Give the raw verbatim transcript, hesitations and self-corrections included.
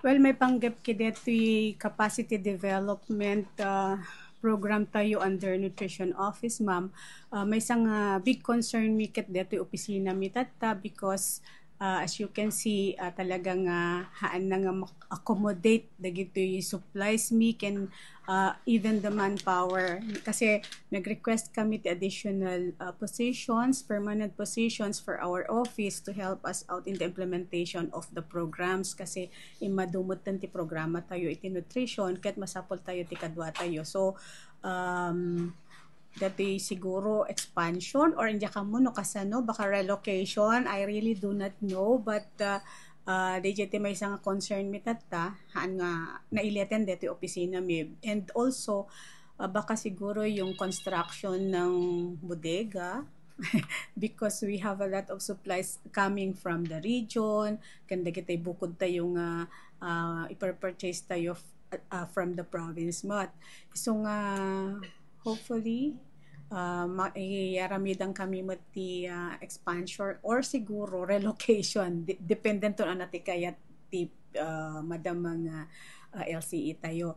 Well, maipanggep ket detoy capacity development, ah, program tayo under Nutrition Office, ma'am. Ah, maysa nga big concern mi ket detoy opisina mi tatta because, ah, as you can see, ah, talaga nga haan na nga mak-, accommodate dagitoy supplies mi ken, ah, even the manpower. Kasi nag-request kami ti additional, ah, positions, permanent positions for our office to help us out in the implementation of the programs. Kasi immadu metten ti programa tayo iti nutrition, ket masapul tayo ti kadua tayo. So, um, dati siguro expansion or diak ammo no kasano, baka relocation, I really do not know, but, uh, uh, dayjay ti maysa nga concern mi tatta, haan nga naileten deti opisina mi. And also, uh, baka siguro yung construction ng bodega, because we have a lot of supplies coming from the region, ken dagiti bukod tayo nga, ah, ipurpurchase tayo f-, ah, from the province met. So nga, hopefully, ah, ma-, iaramidan kami met ti, ah, expansion or siguro relocation. De-, depende to ano ti kayat ti, ah, madam nga, ah, L C E tayo.